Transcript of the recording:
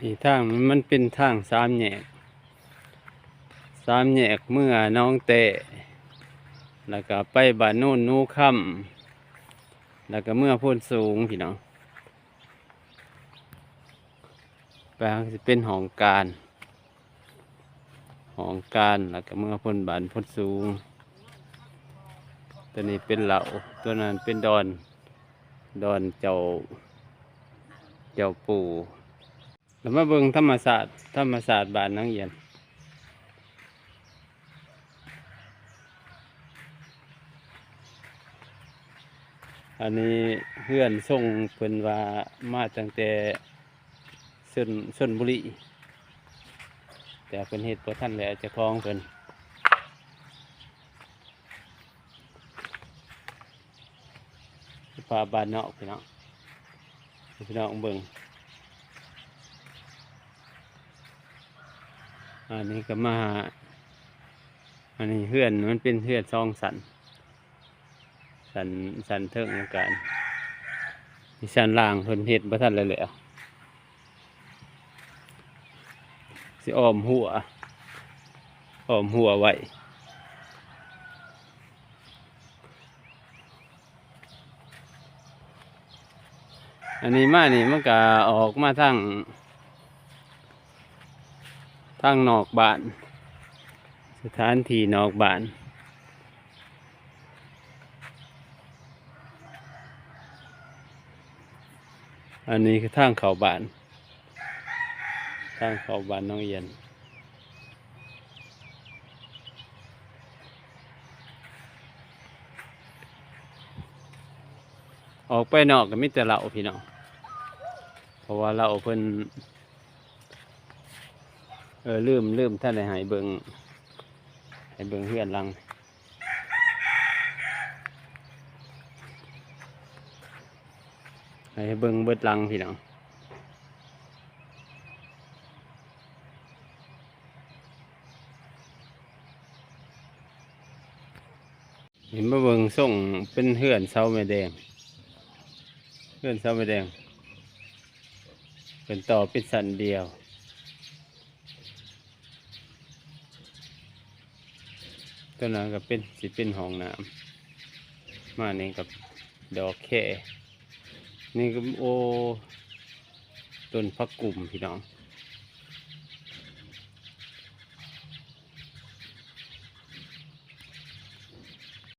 ນີ້ທາງມັນເປັນທາງສາມແຍກ ສາມແຍກເມືອໜອງແຕ້ ແລ້ວກໍໄປບ້ານໂນນໜູຄຳ ແລ້ວກໍເມືອໂພນສູງພີ່ນ້ອງ. ໄປທາງຊິເປັນຫ້ອງການ ຫ້ອງການ ແລ້ວກໍເມືອໂພນ ບ້ານໂພນສູງ. ຕົວນີ້ເປັນເຫຼົ່າ ຕົວນັ້ນເປັນດອນ ດອນເຈົ້າ ເຈົ້າປູ່. ແລ້ວມາເບິ່ງທຳມະຊາດ ທຳມະຊາດບ້ານນາງອຽນ. ອັນນີ້ເຮືອນຊົງເພິ່ນວ່າມາຕັ້ງແຕ່ຊົນ ຊົນບຸລີ ແຕ່ເພິ່ນເຮັດບໍ່ທັນແລ້ວ ເຈົ້າຂອງເພິ່ນ. ພາບບ້ານນອກພີ່ນ້ອງ ໃຫ້ພີ່ນ້ອງເບິ່ງ. ອັນນີ້ກໍມາ ອັນນີ້ເຮືອນມັນເປັນເຮືອນສອງຊັ້ນ ຊັ້ນ ຊັ້ນເທິງອາການ ຊັ້ນລ່າງເພິ່ນເຮັດບໍ່ທັນແລ້ວ ຊິອ້ອມຮົ້ວ ອ້ອມຮົ້ວໄວ້. ອັນນີ້ມານີ້ມັນກະອອກມາທາງ ທາງນອກບ້ານ ສະຖານທີ່ນອກບ້ານ. ອັນນີ້ຄືທາງເຂົ້າບ້ານ ທາງເຂົ້າບ້ານໜອງອຽນ. ອອກໄປນອກກໍມີແຕ່ເຫຼົ້າພີ່ນ້ອງ ເພາະວ່າເຫຼົ້າເພິ່ນ ເອີ ລືມ ລືມ ທັນໄດ້ໃຫ້ເບິ່ງ ໃຫ້ເບິ່ງເຮືອນຫຼັງ ໃຫ້ເບິ່ງເບິດຫຼັງພີ່ນ້ອງ. ເຫັນບໍ່ ເບິ່ງຊົງເປັນເຮືອນເສົາໄມ້ແດງ ເຮືອນເສົາໄມ້ແດງ ເພິ່ນຕໍ່ເປັນຊັ້ນດຽວ. ຕົວນັ້ນກໍເປັນ ຊິເປັນຫ້ອງນ້ຳ ມານີ້ກໍດອກແຄ ນີ້ກໍ ໂອ້ ຕົ້ນຜັກກຸມພີ່ນ້ອງ.